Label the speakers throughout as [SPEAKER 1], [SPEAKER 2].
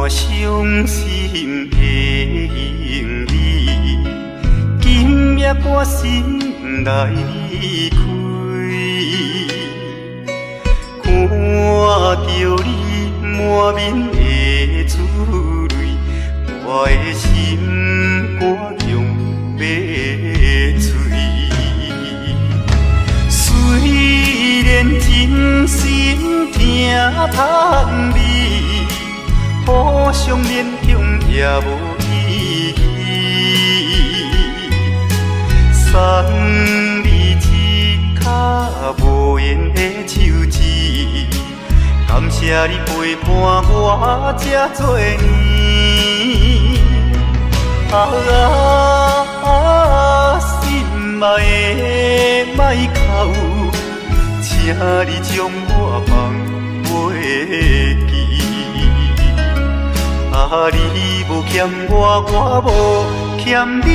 [SPEAKER 1] 傷心的行李，今夜我心內離開，看著你滿面的珠淚，我的心肝強欲碎。雖然真心疼痛你，互相勉強也無意義。送你一跤無緣的手指，感謝你陪伴我這多年。啊啊，心愛的莫哭，請你將我放袂記。啊，你無欠我，我無欠你。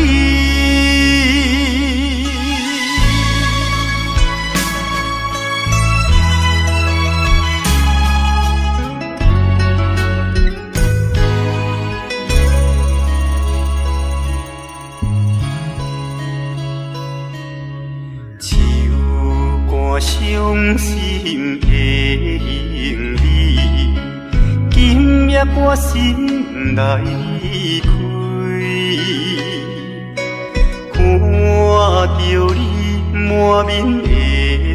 [SPEAKER 1] 手肝傷心的行李，今夜我心內離開，看著你滿面的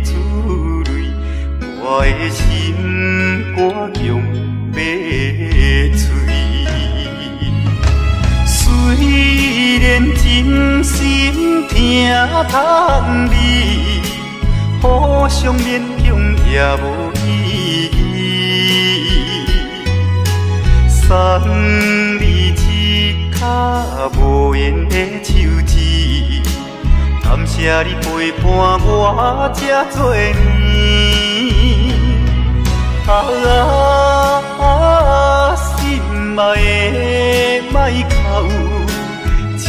[SPEAKER 1] 珠淚，我的心肝強欲碎。雖然真心疼痛你，互相勉強也無意義。送你一跤無緣的手指，感謝你陪伴我這多年。啊啊，心愛的莫哭，請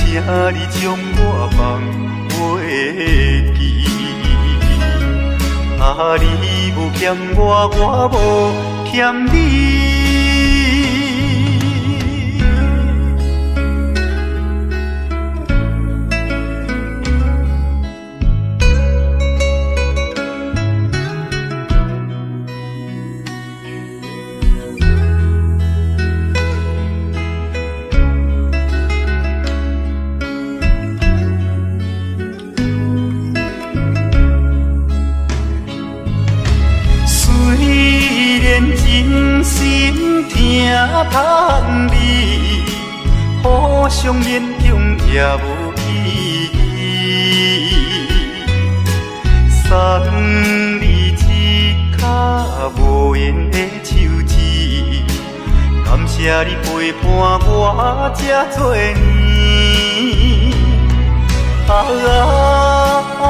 [SPEAKER 1] 你將我放袂記。啊，你無欠我，我無欠你。真心疼痛你，互相勉強也無意義。送你一跤無緣的手指，感謝你陪伴我這多年。啊啊，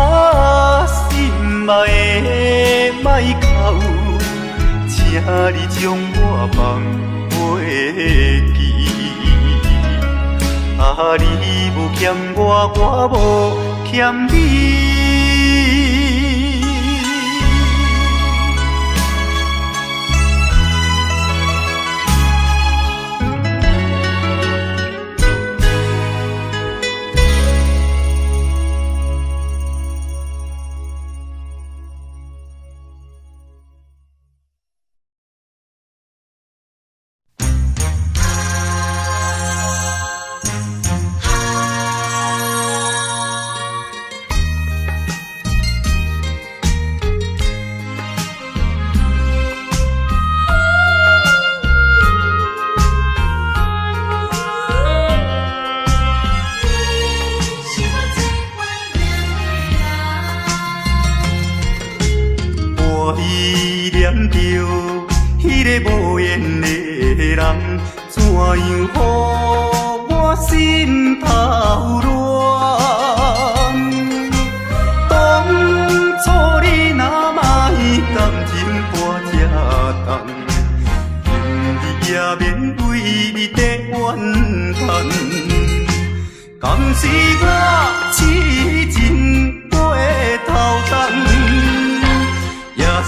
[SPEAKER 1] 心愛的莫哭，請你將我放袂記。啊，你無欠我，我無欠你。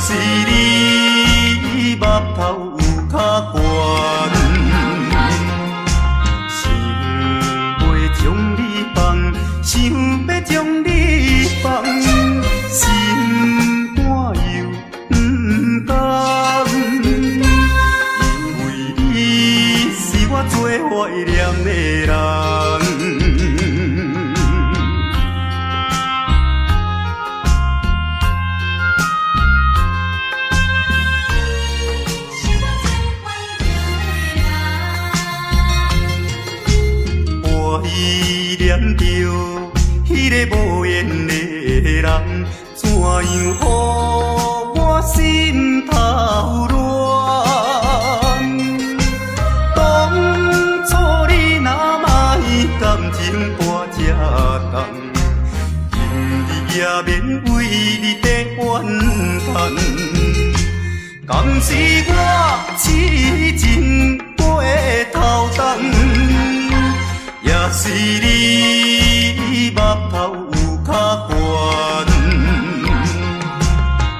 [SPEAKER 1] 是你目頭有較懸。怎樣予我心頭亂？當初你若莫感情跋這重，今日也免為你在怨嘆。敢是我痴情過頭重，也是你目頭有較懸。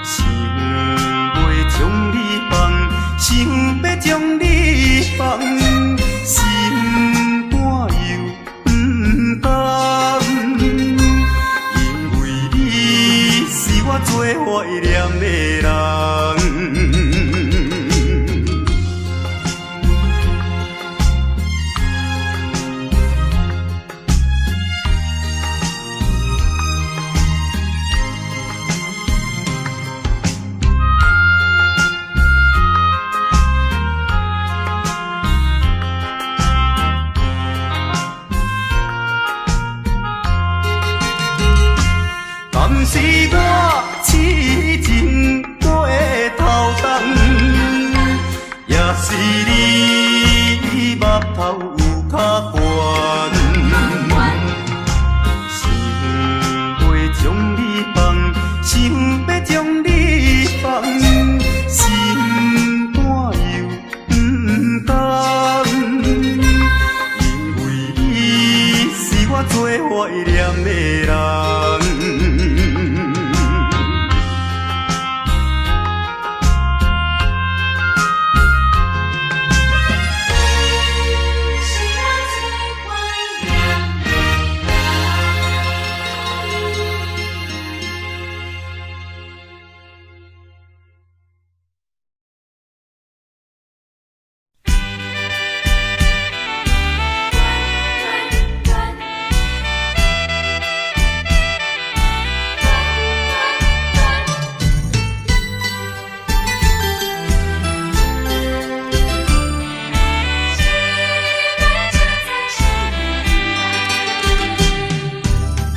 [SPEAKER 1] 想欲將你放，想欲將你放，心肝又毋甘，因為你是我最懷念的人。敢是我痴情過頭重，也是你目頭有較懸。想欲將你放，想欲將你放，心肝又毋甘，因為你是我最懷念的人。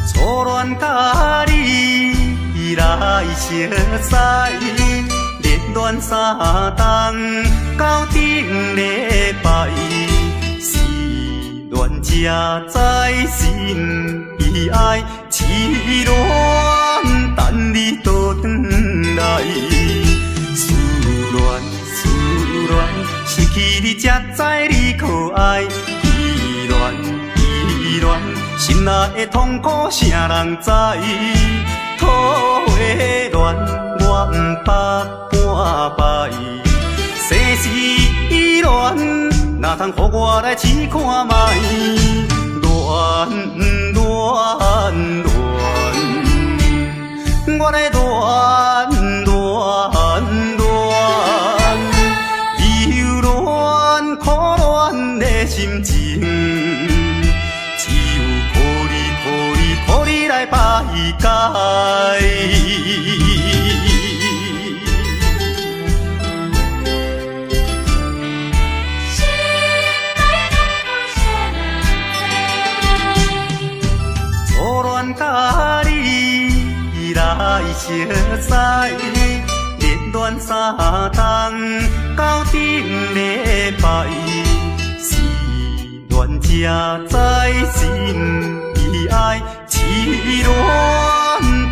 [SPEAKER 1] 初戀佮你來相識，熱戀三冬到頂禮拜，失戀才知心悲哀，痴戀等你倒轉來，思戀思戀，失去你才知你可愛，依戀依戀。心內的痛苦啥人知？桃花戀我毋捌半擺，世事依恋，哪通予我來試看覓？戀戀戀，我來戀戀戀，留戀苦戀的心情。予你來排解。
[SPEAKER 2] 心內痛苦誰人知？
[SPEAKER 1] 初戀佮你來相識，熱戀三冬到頂禮拜，失戀才知心悲哀。痴戀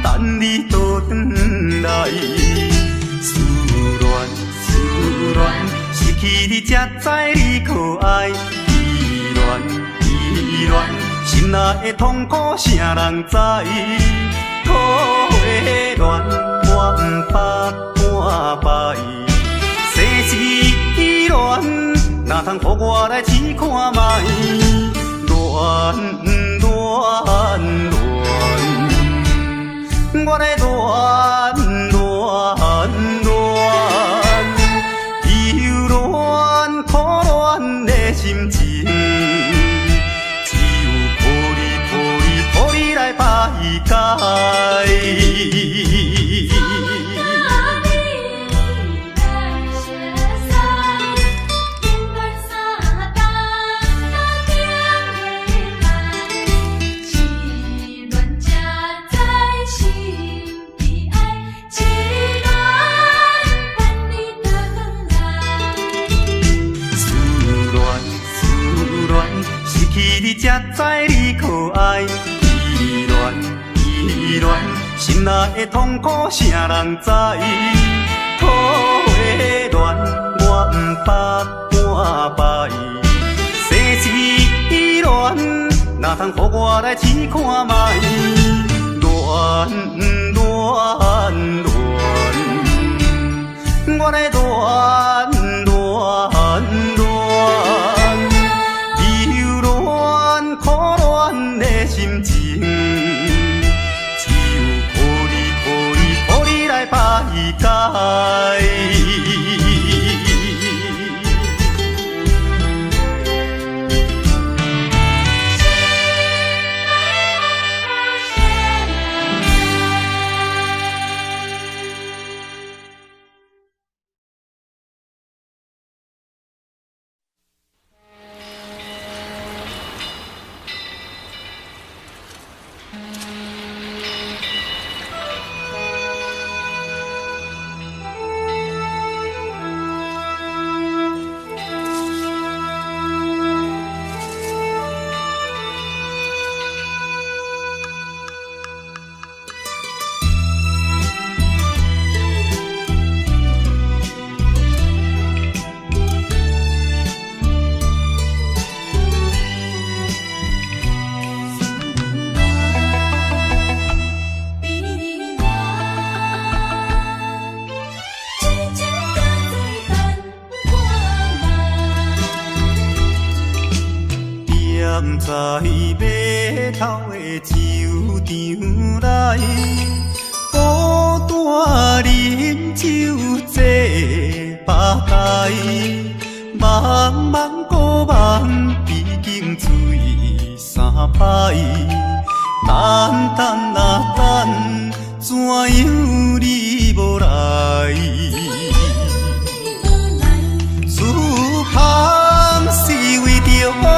[SPEAKER 1] 等你倒轉來，思戀思戀，失去你才知你可愛，依戀依戀，心內的痛苦啥人知？桃花戀我毋捌半擺，世事依戀，哪通予我來試看覓？戀戀戀，我來戀戀戀，留戀苦戀的心情，只有靠你靠你靠你來排解。
[SPEAKER 2] 初戀佮你來相識，熱戀三冬到頂禮拜，失戀才知心悲哀，
[SPEAKER 1] 才知你可愛。依戀依戀，心內的痛苦啥人知？桃花戀，我毋捌半擺。世事依戀，哪通予我來試看覓？戀戀戀，我來戀戀戀，留戀苦戀的心情，只有靠你靠你靠你來排解。踮在码头的酒场内，孤單啉酒坐吧台，茫茫孤夢已經醉三擺，等等啊等，怎樣你無來？思香是為著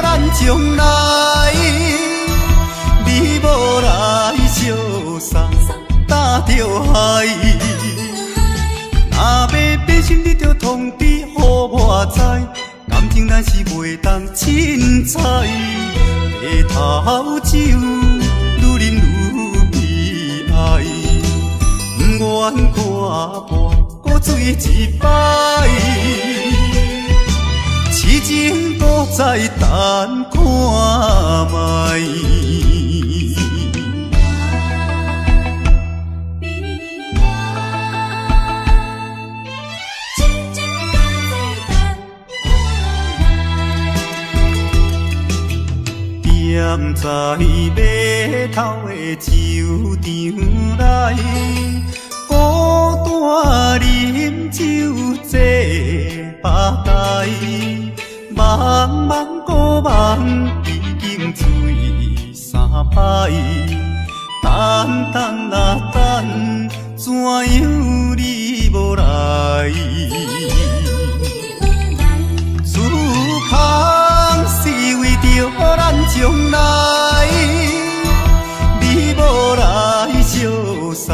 [SPEAKER 1] 咱將來，你無來相送搭著海。若欲變心，你著通知予我知，感情咱是袂當凊彩。白頭酒愈啉愈悲哀，不願看破閣醉一擺。痴情搁再等看覓。踮在碼頭的酒場內，孤單啉酒坐吧台，茫茫孤夢已經醉三擺，等等啊等，怎樣你無來？思香是為著咱將來，你無來相送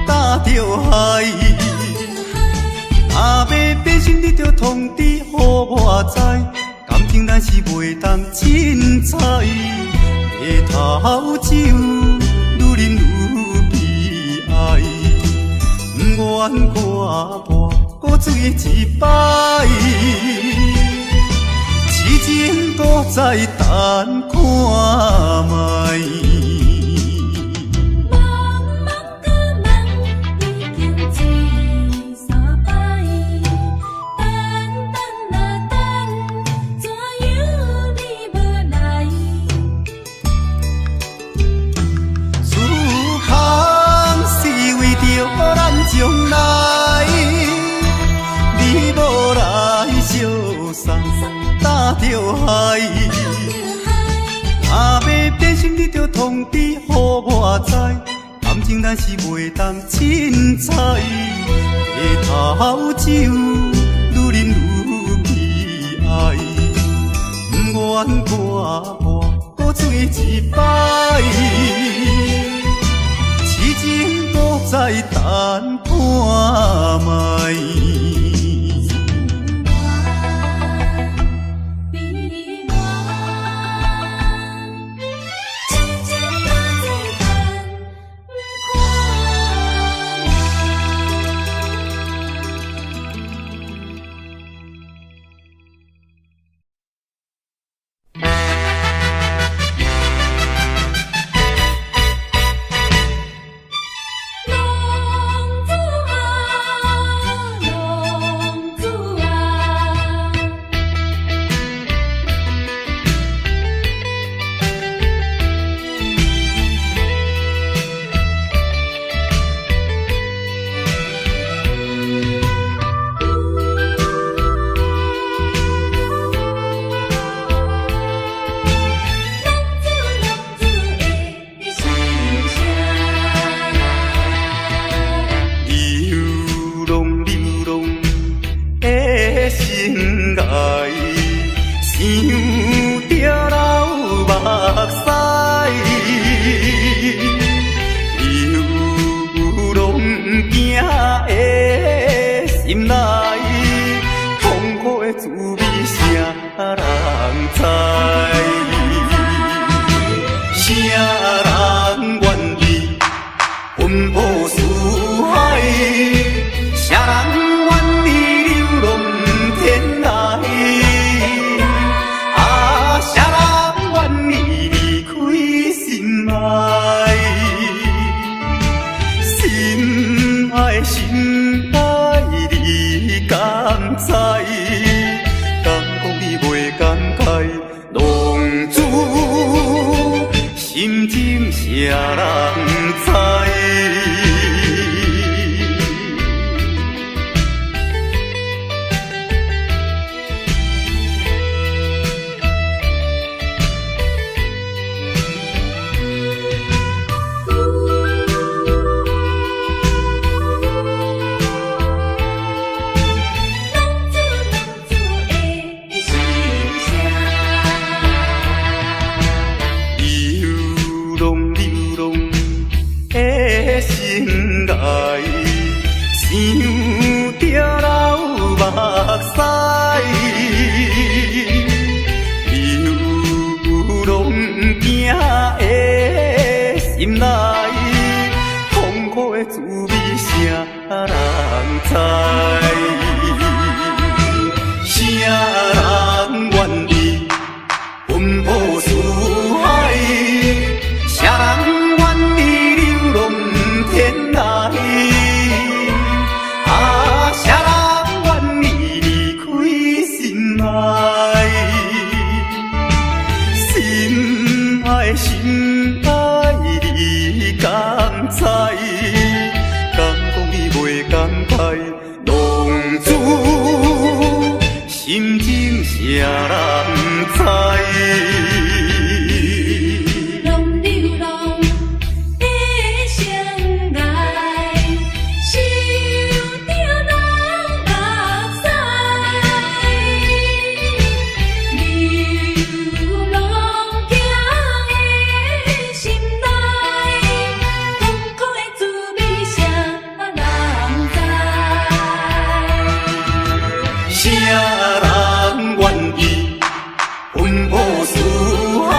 [SPEAKER 1] 搭著海。若欲變心，你著通知予我知，感情咱是袂當凊彩。白頭酒愈啉愈悲哀，不願看破閣醉一擺。痴情搁再等看覓。
[SPEAKER 2] 茫茫孤夢已經醉三擺，等等啊等，怎樣你無來？
[SPEAKER 1] 思香是為著咱將來，你無來相送搭著海。若欲變心，你著通知予我知，感情咱是袂當凊彩。白頭酒愈啉愈悲哀，不願看破閣醉一擺。痴情搁再等看覓。
[SPEAKER 2] 悲哀，
[SPEAKER 1] 愛，想著流目屎，流浪囝的心內，痛苦的滋味誰人知？誰人願意奔波四海？誰人願意流浪天涯？啊，誰人願意離開心愛？心愛心愛，你敢知？敢講你袂感慨？浪子心情誰人知？
[SPEAKER 2] 浪子浪子的心声。
[SPEAKER 1] 流浪流浪的心愛，想著流目屎，流浪囝的心內，痛苦的滋味誰人知？誰人願意奔波四海？誰人願意流浪天涯？啊，誰人願意離開心愛？心愛心愛，你敢知？敢講你袂感慨？浪子心情誰人知？
[SPEAKER 2] 流浪流浪的心愛，想著流目屎。流浪囝的心內，痛苦的滋味誰人知？
[SPEAKER 1] 誰人願意奔波四海？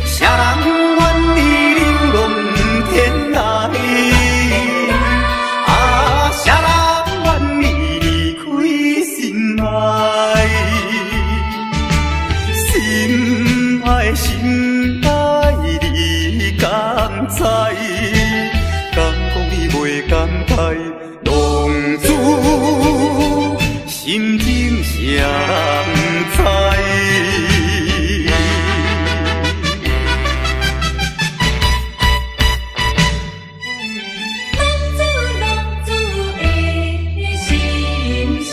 [SPEAKER 1] 誰人願意流浪天涯？啊，誰人願意離開心愛？心愛心愛，你敢知？敢講你袂感慨？浪子心情誰人知？
[SPEAKER 2] 浪子浪子的心声。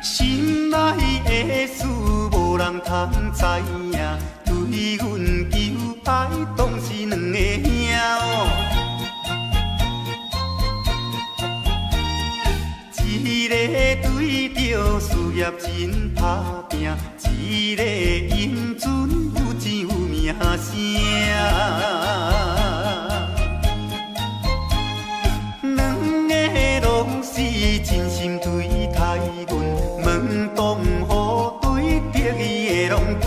[SPEAKER 1] 心內的事無人通知影，對阮求愛當是兩个兄。一個對著事業真打拼，一個英俊有錢有名聲。兩个攏是真心對待阮，門當戶對得意的郎君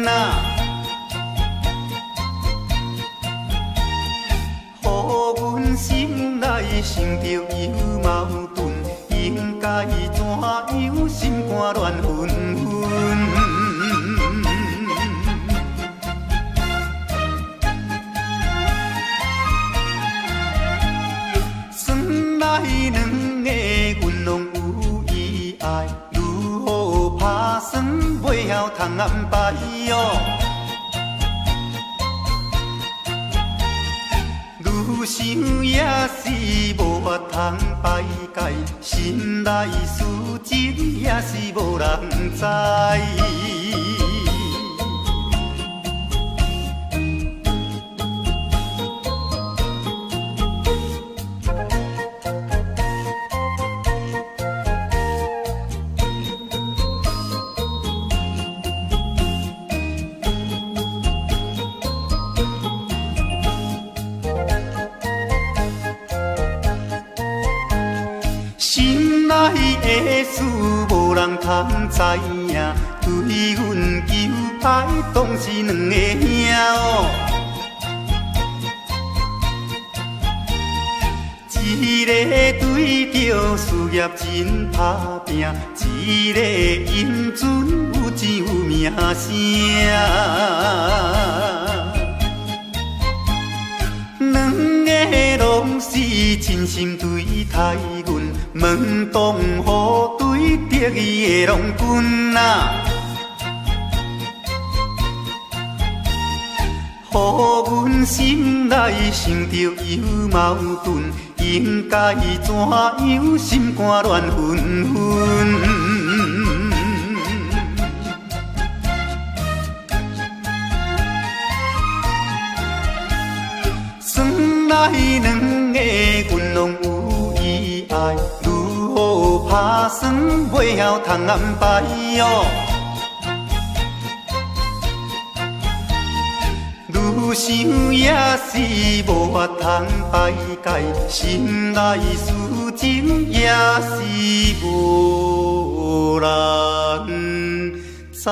[SPEAKER 1] 啊，予阮心內想著有矛盾，應該怎樣心肝亂紛紛。算來兩个阮攏有意愛，如何拍算袂曉通安排哟？想也是無法通排解，心內事情也是無人知。心內的事無人通知影，對阮求愛當是兩个兄哦。一个對著事業真打拼，一个英俊有錢有名聲。兩个攏是真心對待阮，門當戶對得意的郎君啊，予阮心內想著又矛盾，應該怎樣心肝亂紛紛。算來兩个阮攏有意愛，如何拍算袂曉通安排哦。愈想也是無法通排解，心內事情也是無人知。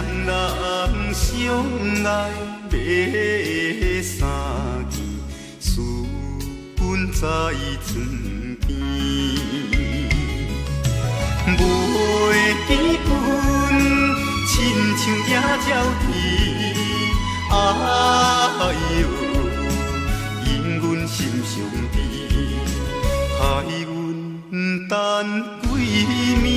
[SPEAKER 1] 双人相愛欲相見，思阮在床邊。袂記阮，親像野鳥啼，哎喲，因阮心傷悲，害阮等幾暝。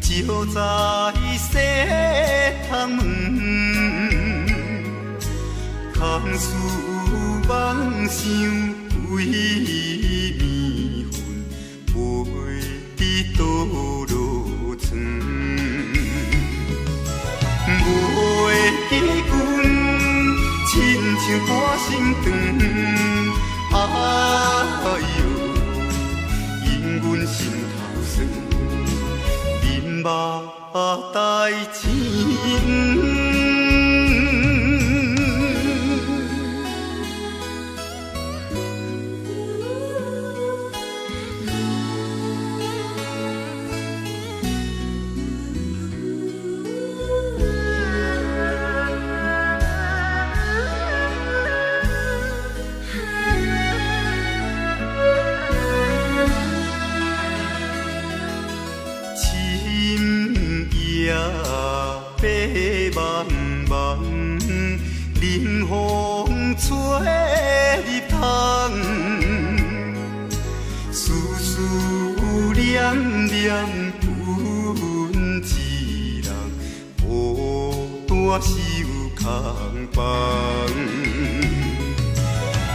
[SPEAKER 1] 照在西窗門，空思妄想規暝魂，飞伫倒落床。袂記阮，親像半生長，哎喲，因阮心頭酸。目黛青。冷風吹入窗，思思念念阮一人孤單守空房。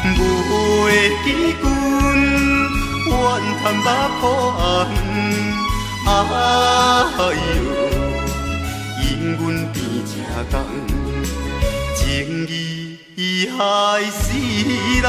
[SPEAKER 1] 袂記阮，怨叹目苦紅，哎喲，因阮甜正重。情義害死人。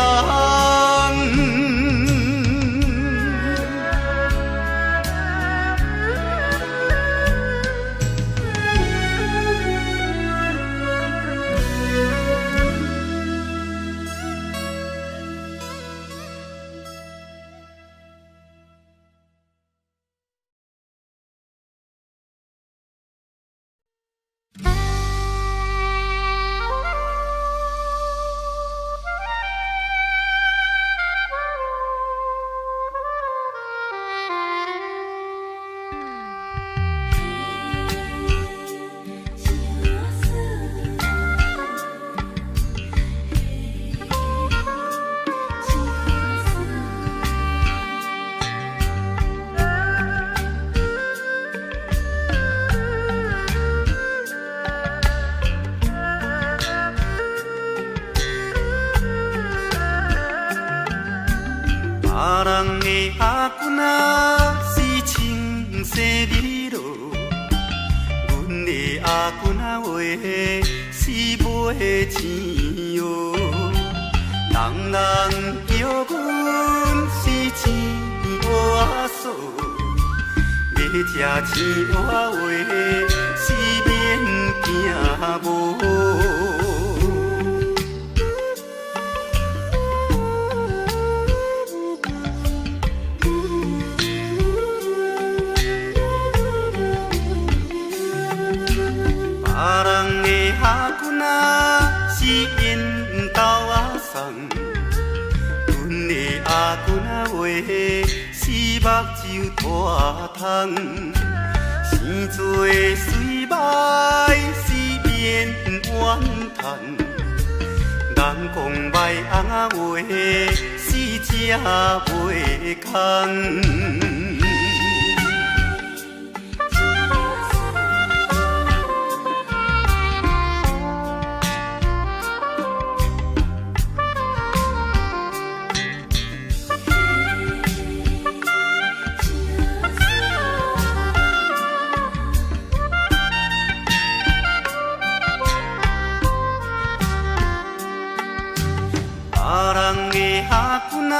[SPEAKER 1] 別人的阿公仔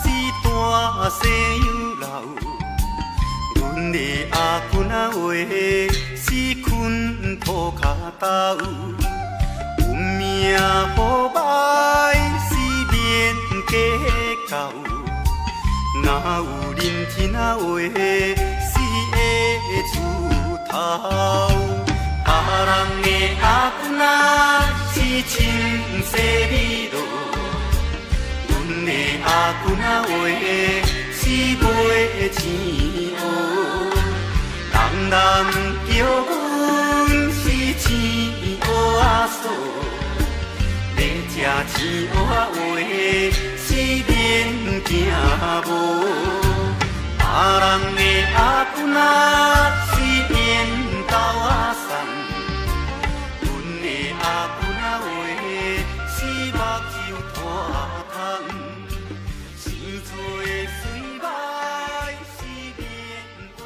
[SPEAKER 1] 是大西洋佬，阮的阿公仔話是睏塗跤兜，運命好歹是免計較，若有認真仔話是會出頭。別人的阿公仔是穿西美羅，阮的阿公仔話是賣青蚵。人人叫阮是青蚵仔嫂，欲食青蚵仔話是免驚無。別人的阿公仔是緣豆仔送，阮的阿公仔話是目睭拖空，生做媠歹是免怨叹，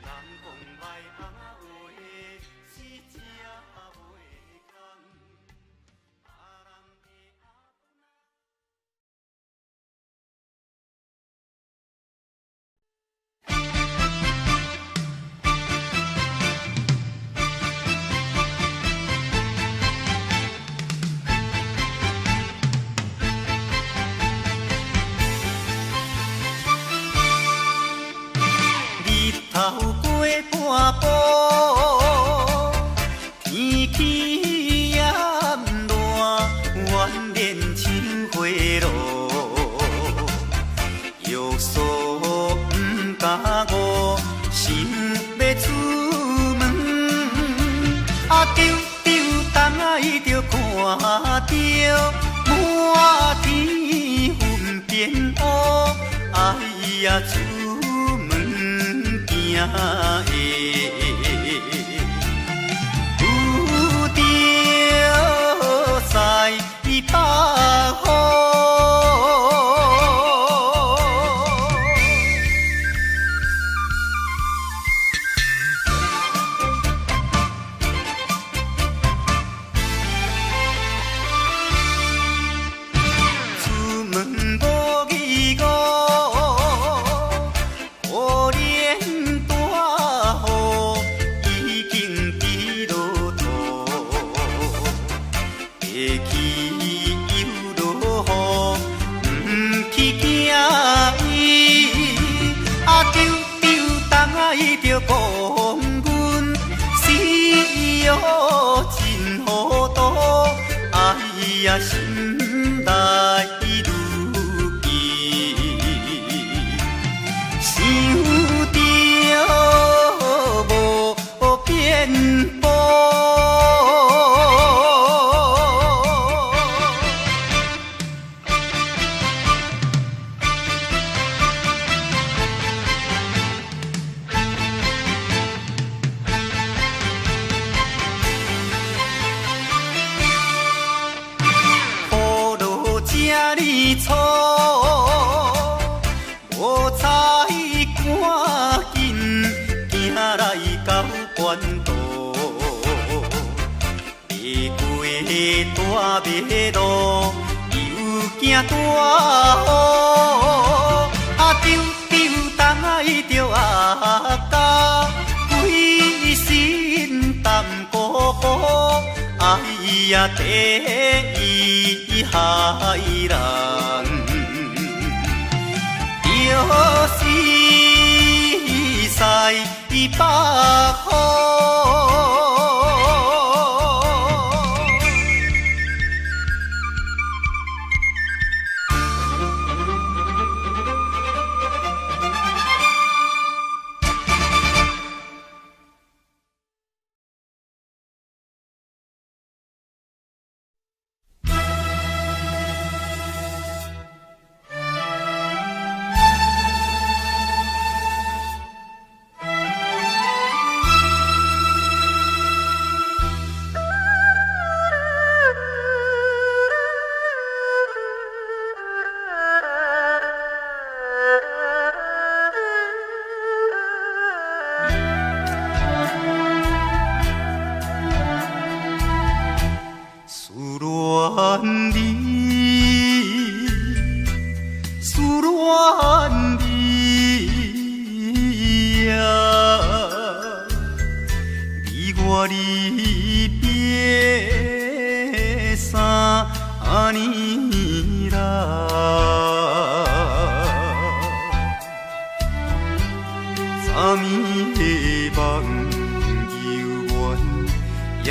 [SPEAKER 1] 人講歹翁仔話是食袂空。別人的阿日頭過半晡，天氣炎熱，怨連像火爐。約束毋敢誤，想欲出門。啊，丟丟東仔伊就看著滿天雲變烏，哎呀，出門驚會遇著西北風。出門無疑誤，可憐大雨已經佇落塗，下去又落雨，毋去驚伊。啊，丟丟東仔伊就講阮是予真糊塗，哎呀，心內愈記，想著無變步。雨落這呢粗，無彩趕緊行來到關渡，爬過大馬路，又驚大雨。啊，丟丟東仔伊著阿甲，規身澹糊糊，哎呀，第一害人，就是西北風。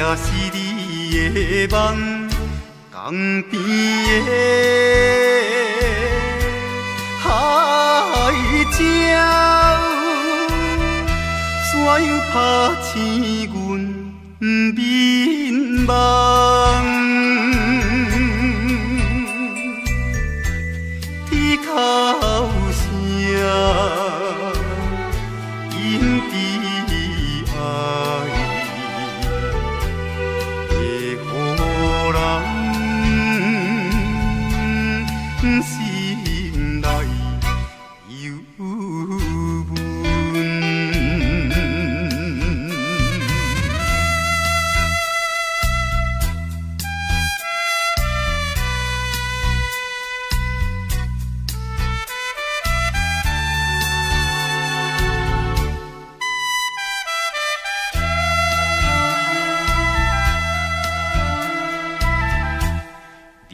[SPEAKER 1] 也是你的梦，江边的海鸟，怎样拍醒阮眠梦？天哭声，因悲哀，会予人心内忧闷。你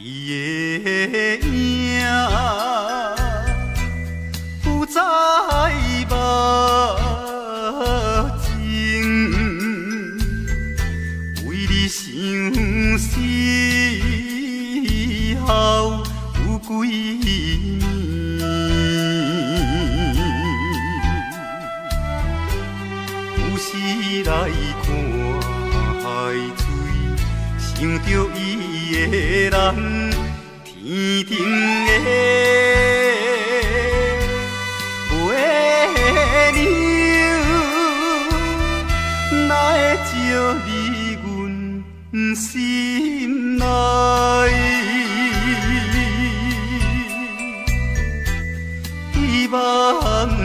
[SPEAKER 1] 的影浮在目前，为你相思后有几暝，有时来看海水，想著伊的人。天顶的月娘，哪会照入阮心内？希望你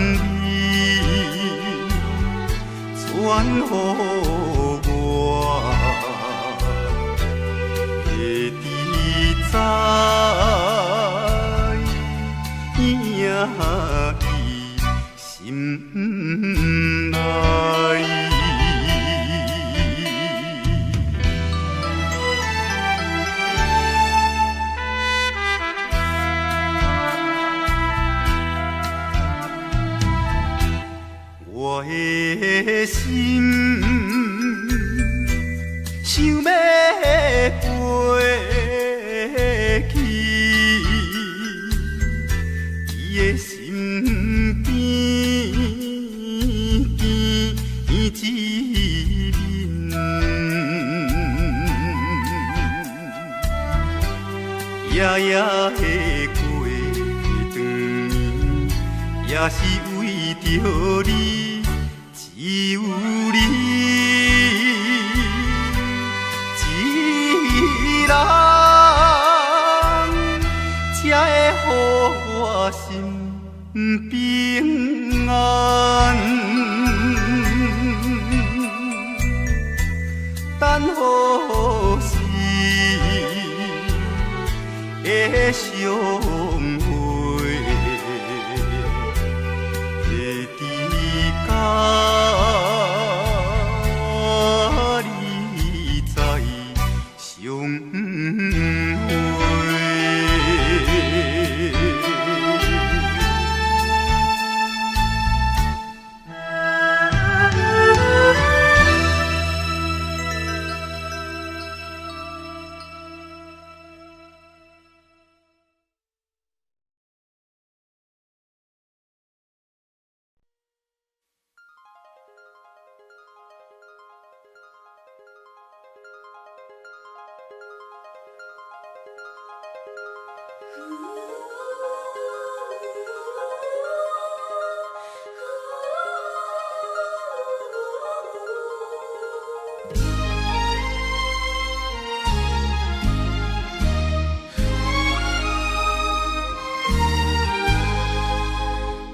[SPEAKER 1] 传予我，会知知影伊心内。我的心想欲飞去，伊的身边见一面，夜夜的过长暝，也是为著你，只有你一人，才会予我心平安。等何时会相会？会知甲你再相会。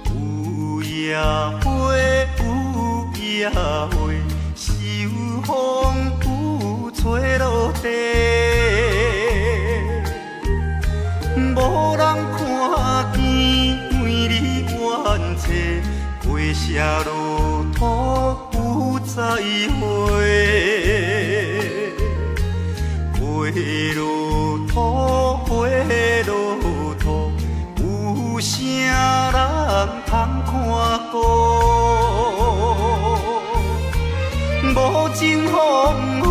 [SPEAKER 1] 有野花，有野花，受风雨吹落地，无人看见，为你怨嗟，过谢路途有再会，过路途，过路途，有啥人通看顾？无情风雨，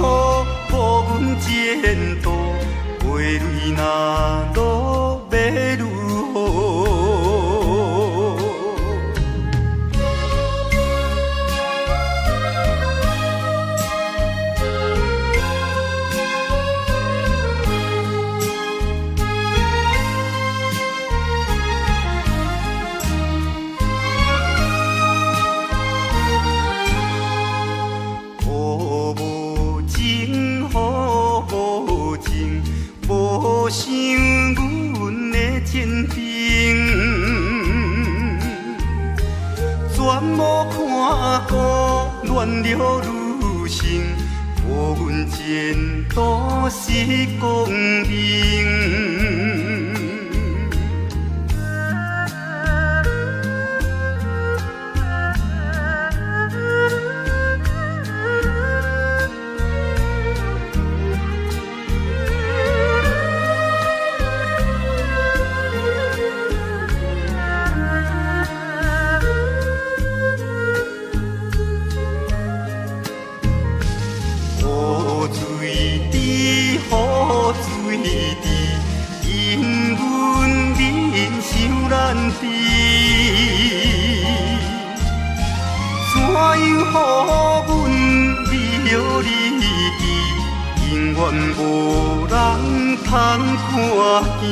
[SPEAKER 1] 前程，全无看顾恋着女性，予阮前途是光明。無人通看見。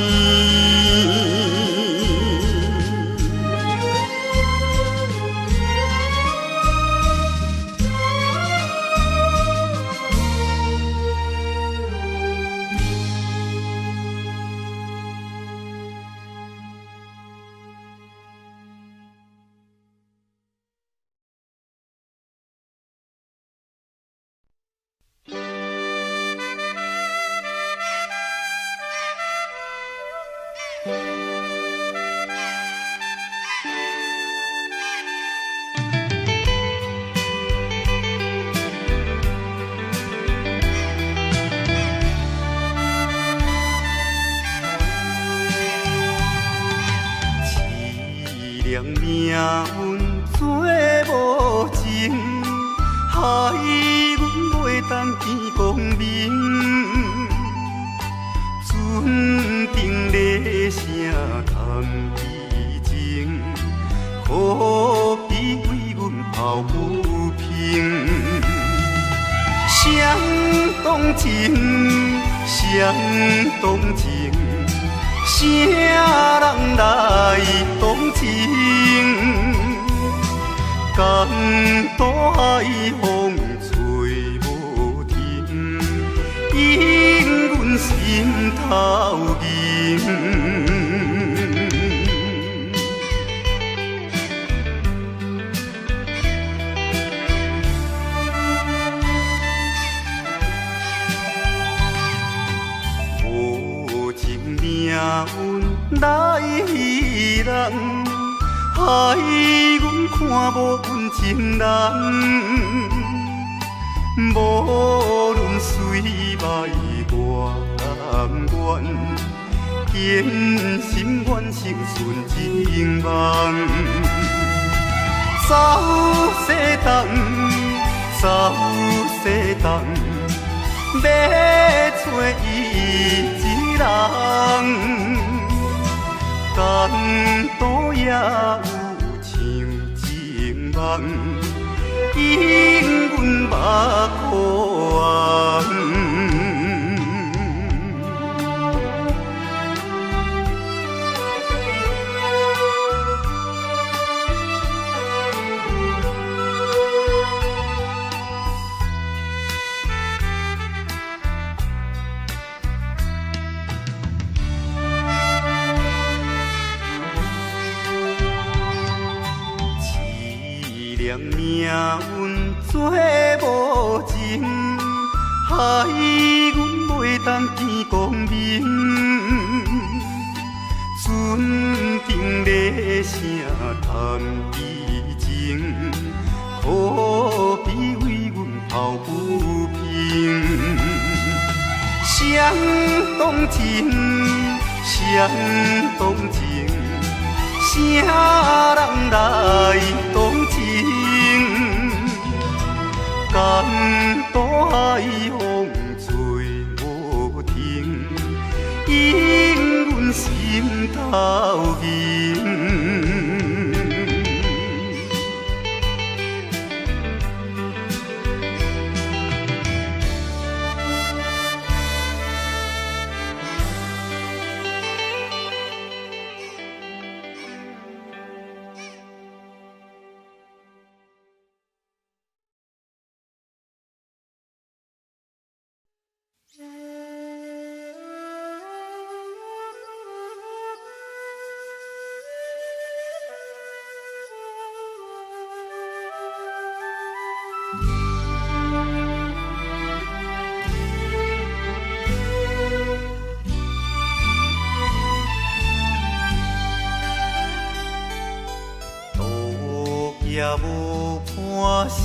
[SPEAKER 1] 也無伴守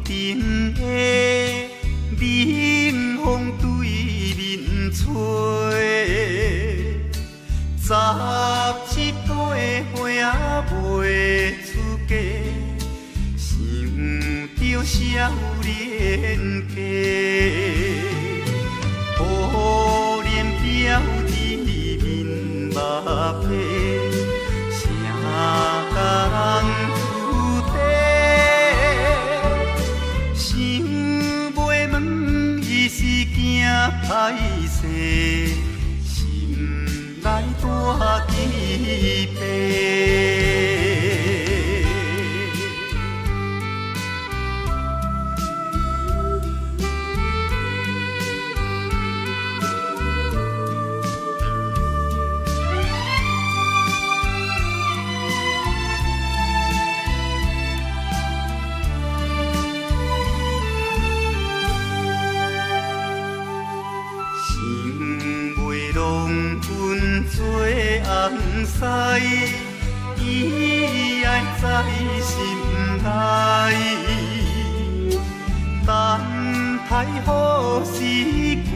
[SPEAKER 1] 陣的冷風對面吹，十七八歲仔未出嫁，想著少年家，乌臉標誌面目白，啥甲人出地？想袂問伊是驚歹勢，心內大起白。想袂弄阮做翁婿，伊愛在心內。等待好時君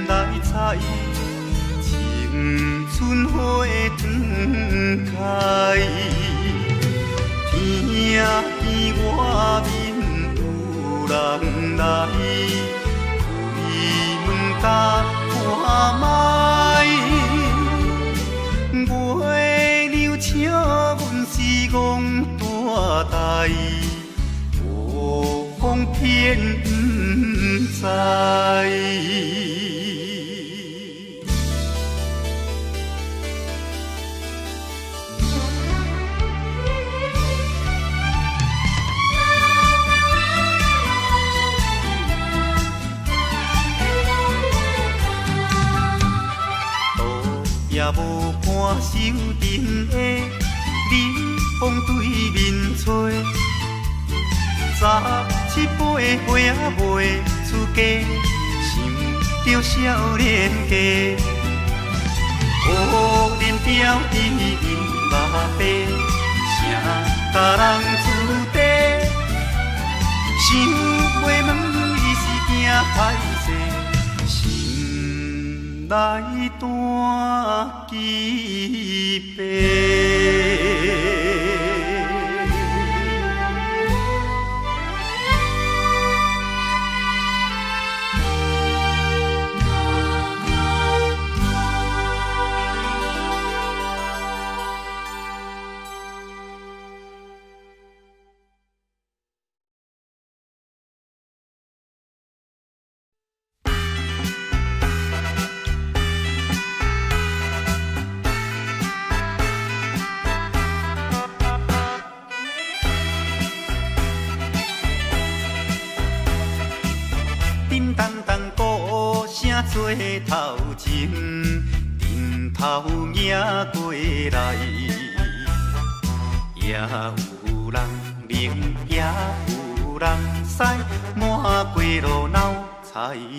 [SPEAKER 1] 來采，青春花斷開。聽見外面有人來，開門共看覓，月娘笑阮是戆大代，無講天毋知。也無伴守陣的冷風對面吹，十七八歲仔未出嫁，想著少年家，乌臉標誌面目白，啥甲人出地？想袂問伊是驚歹勢，心內大起白。叮當當鼓聲做頭前，陣頭迎過來，也有人冷，也有人屎，滿街路鬧彩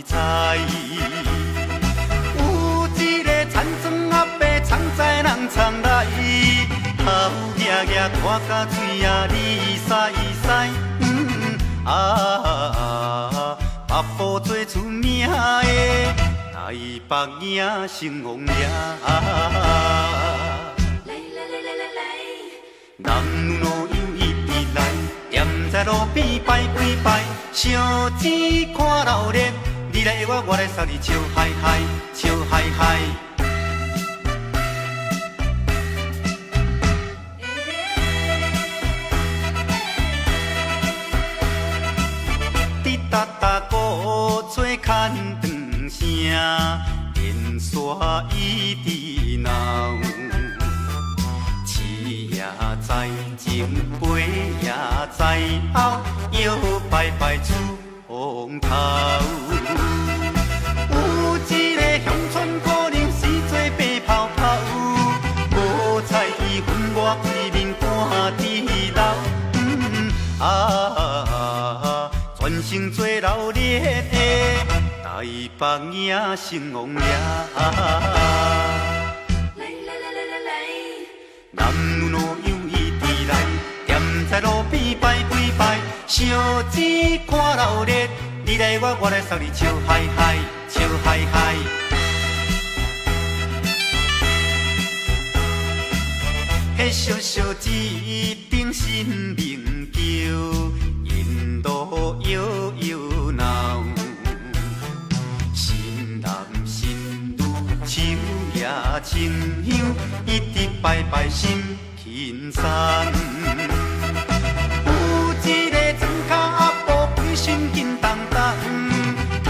[SPEAKER 1] 彩。有一個田庄阿伯，藏在人藏內，頭額額拖甲喙仔離屎屎，啊！北部最出名的台北影成王爷。男女老幼一直來，踮在路邊拜幾拜，小錢看鬧熱，你來約我，我來送你笑嗨嗨，笑嗨嗨。滴答答鼓吹牵长声，电线一直闹。市也知，前辈也知，后摇摆摆出风头。有一个乡村姑娘是做白泡泡，无彩伊粉抹规面赶伫流。啊！全城做闹热的台北影成王爷。男女老幼一直來，踮在在路邊拜幾擺，燒錢看鬧熱，你來我我來送你笑嗨嗨，笑嗨嗨。彼小小一顶新明桥，沿路摇摇闹，新男新女手举清香，一直拜拜心轻松。有一个庄跤阿婆，规身紧当当，头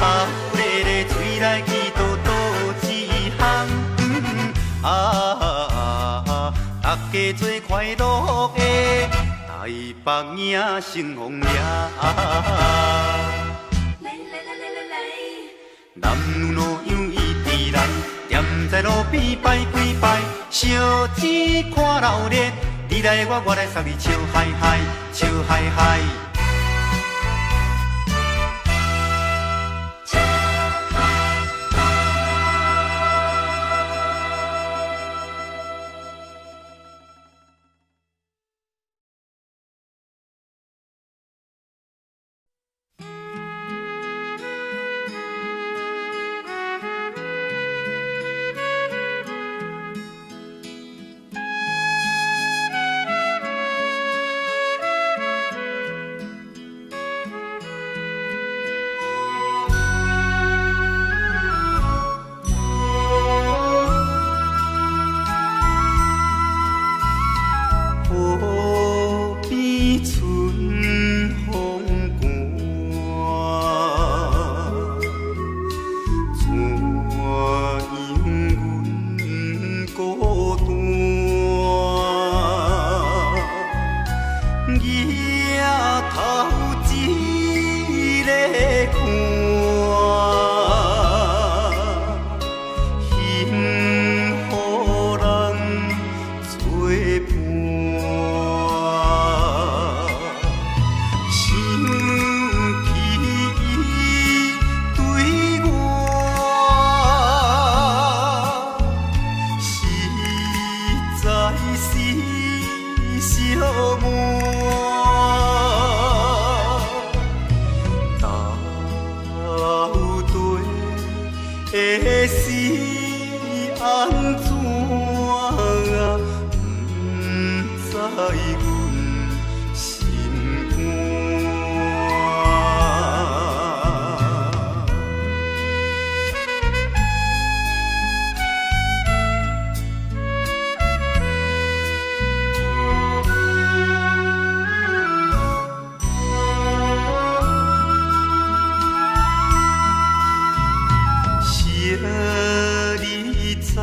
[SPEAKER 1] 咧咧嘴内祈祷倒一项啊！大家做快樂的台北影成風掠。
[SPEAKER 2] 來來來來來來，
[SPEAKER 1] 男女老幼一直來，踮在路邊拜幾擺，燒錢看鬧熱，你來我我來送你笑嗨嗨，笑嗨嗨。
[SPEAKER 2] 笑嗨嗨。
[SPEAKER 1] 河邊春風寒，怎樣阮孤單？举頭一个看，幸予人做伴。想起伊對我，實在是寂寞。到底是按怎？不知阮心肝。惜你在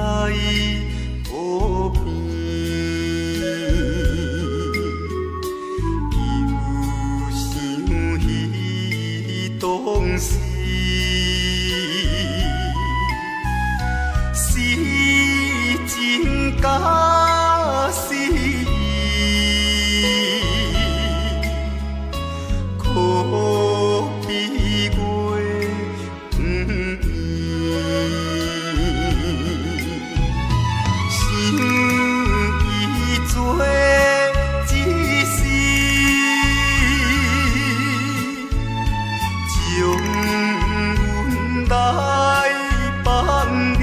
[SPEAKER 1] 河邊，又想彼當時，是情假是意，可比月圓。想伊做一世，將阮來放離。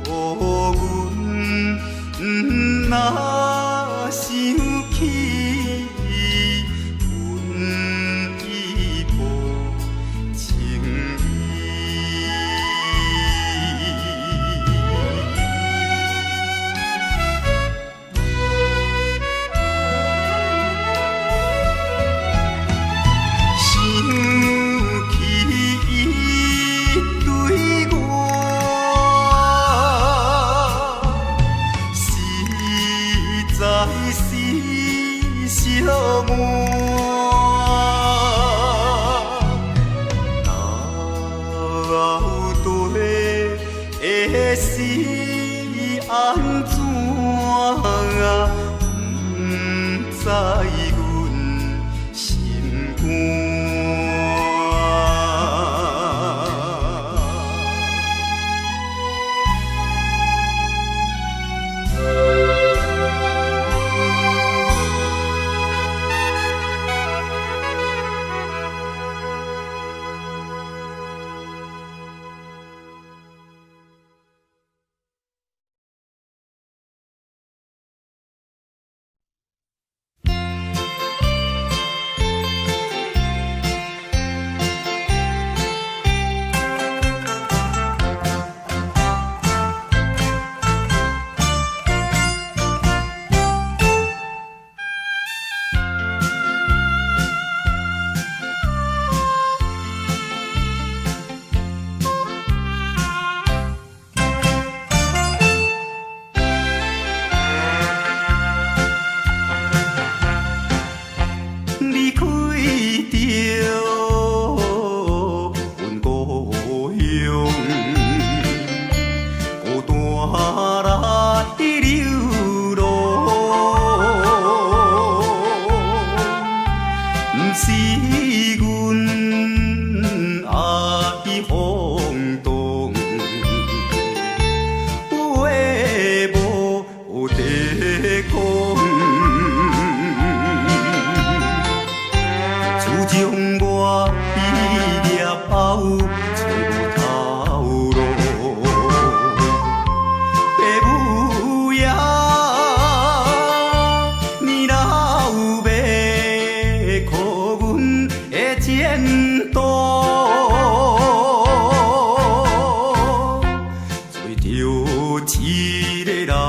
[SPEAKER 1] 予阮若想起，阮已無情意。想起伊對我，實在是寂寞。到底是按怎？不知阮心肝。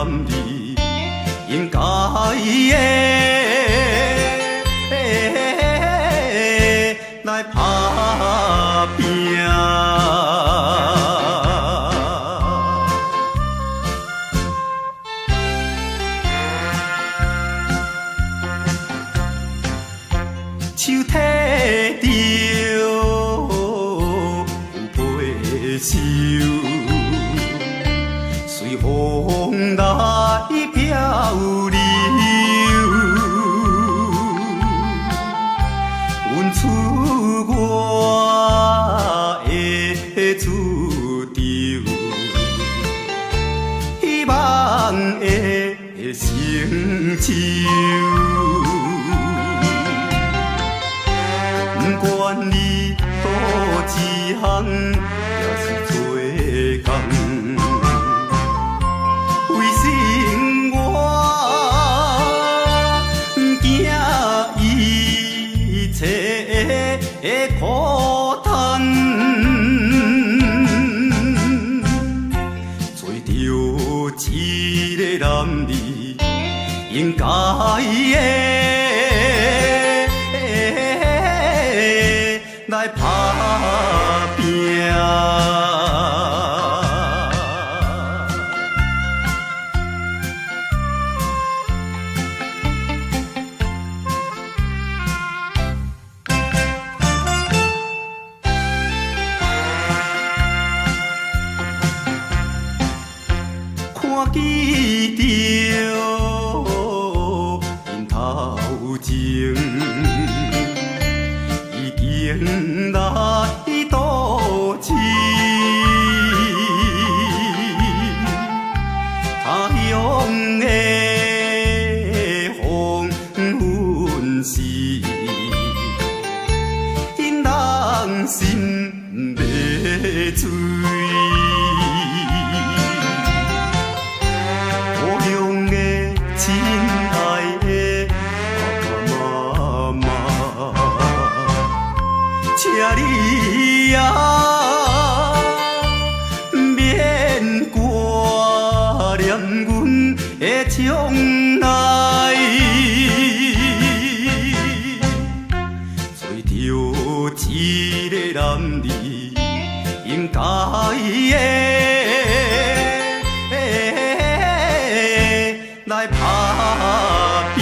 [SPEAKER 1] 男兒應該的來拍拚。手提著有被袖，隨風來漂流。阮出我的主張，希望會成就。不管你佗一項，抑是做工，為生活不驚一切的苦嘆，做著一个男兒應該的來拍拚。看見著𪜶頭前已經來倒市，他鄉的黃昏時，引人心欲醉。故鄉的親愛的爸爸媽媽，請你啊，免掛念阮的將來。做著一个男兒應該的來拍拚。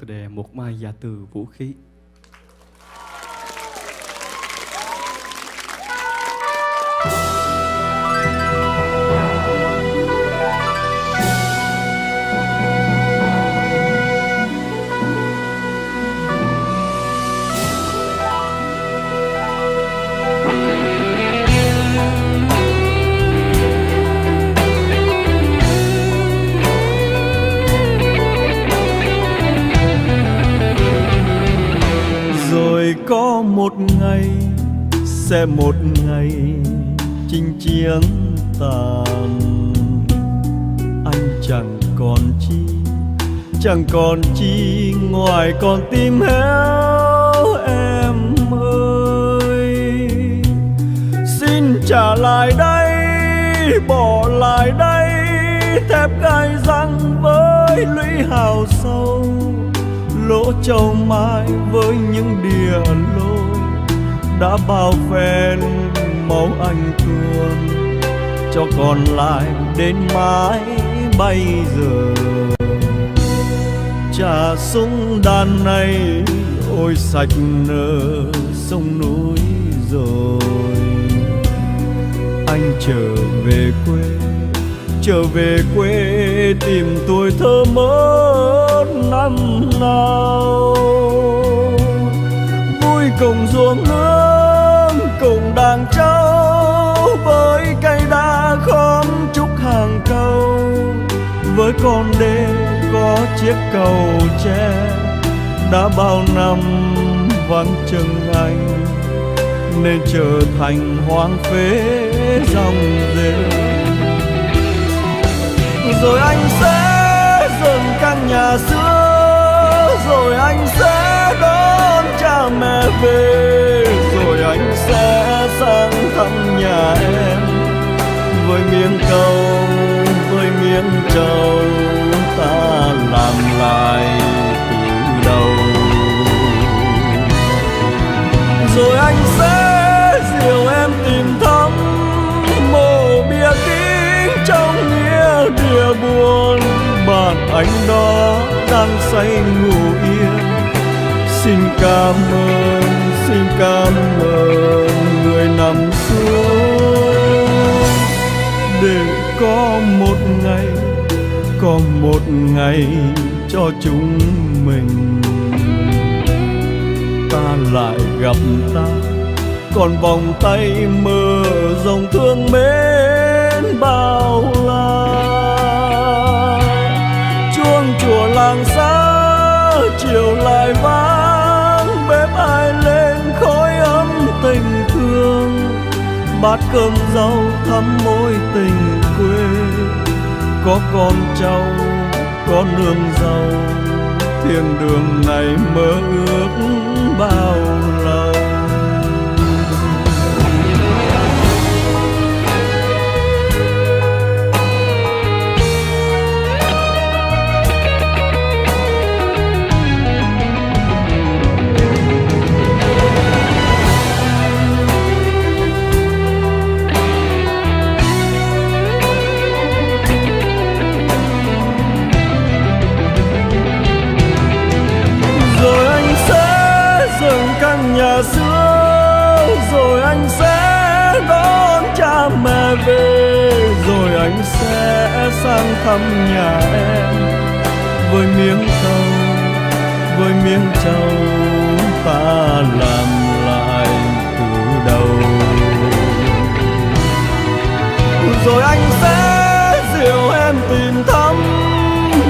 [SPEAKER 3] Đề Một Mai giã từ vũ khí.
[SPEAKER 1] Rồi có một ngày, sẽ một ngày chinh chiến tàn, anh chẳng còn chi, chẳng còn chi ngoài con tim héo em ơi. Xin trả lại đây, bỏ lại đây thép gai răng với lũy hào sâu, lỗ châu mai với những địa lôi đã bao phen máu anh tuôn, cho còn lại đến mãi bây giờ. Trả súng đàn này ôi sạch nợ sông núi rồi, anh trở về quê, trở về quê tìm tuổi thơ mơ năm nào. Vui cùng ruộng nương cùng đàn trâu, với cây đa khóm trúc hàng câu, với con đê có chiếc cầu tre đã bao năm vắng chân anh nên trở thành hoang phế dòng rêu. Rồi anh sẽ dựng căn nhà xưa, rồi anh sẽ đón cha mẹ về, rồi anh sẽ sang thăm nhà em với miếng cau, với miếng trầu ta làm lại từ đầu. Rồi anh sẽ dìu em tìm thăm mộ bia kính trong nghĩa địa buồn, bạn anh đó đang say ngủ yên. Xin cảm ơn, xin cảm ơn người nằm xuống, để có một ngày, có một ngày cho chúng mình. Ta lại gặp ta, còn vòng tay mở rộng thương mến bao la. Chuông chùa làng xa chiều lại vang, bếp ai lên khói ấm tình thương, bát cơm rau thắm mối tình quê. Có con trâu, có nương rau, thiên đường này mơ ước bao lâu. Rồi anh sẽ dựng căn nhà xưa, rồi anh sẽ đón cha mẹ về, rồi anh sẽ sang thăm nhà em với miếng cau, với miếng trầu ta làm lại từ đầu. Rồi anh sẽ dìu em tìm thăm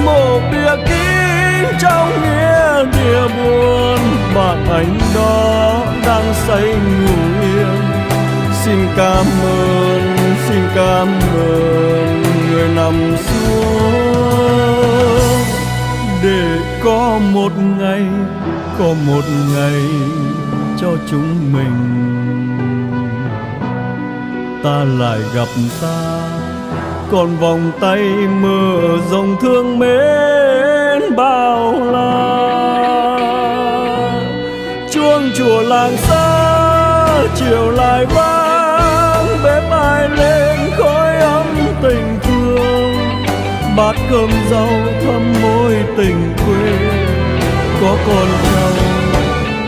[SPEAKER 1] mộ bia kín trong nghĩa địa buồn, bạn anh đó đang say ngủ yên. Xin cảm ơn, xin cảm ơn người nằm xuống, để có một ngày, có một ngày cho chúng mình. Ta lại gặp ta, còn vòng tay mở rộng thương mến bao la. Chuông chùa làng xa chiều lại vang, bếp ai lên khói ấm tình thương, bát cơm rau thắm mối tình quê. Có con trâu,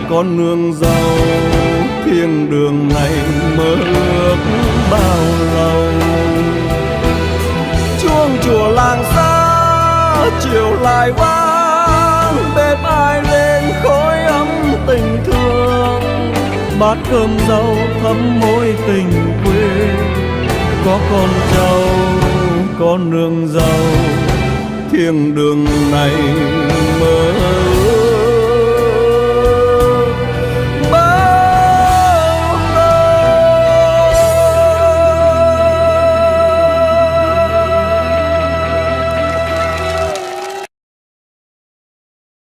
[SPEAKER 1] có nương rau, thiên đường này mơ ước bao lâu. Chuông chùa làng xa chiều lại vang, bếp ai lên khói ấm tình thương, bát cơm rau thấm mối tình quê. Có con trâu, có nương rau, thiên đường này mơ.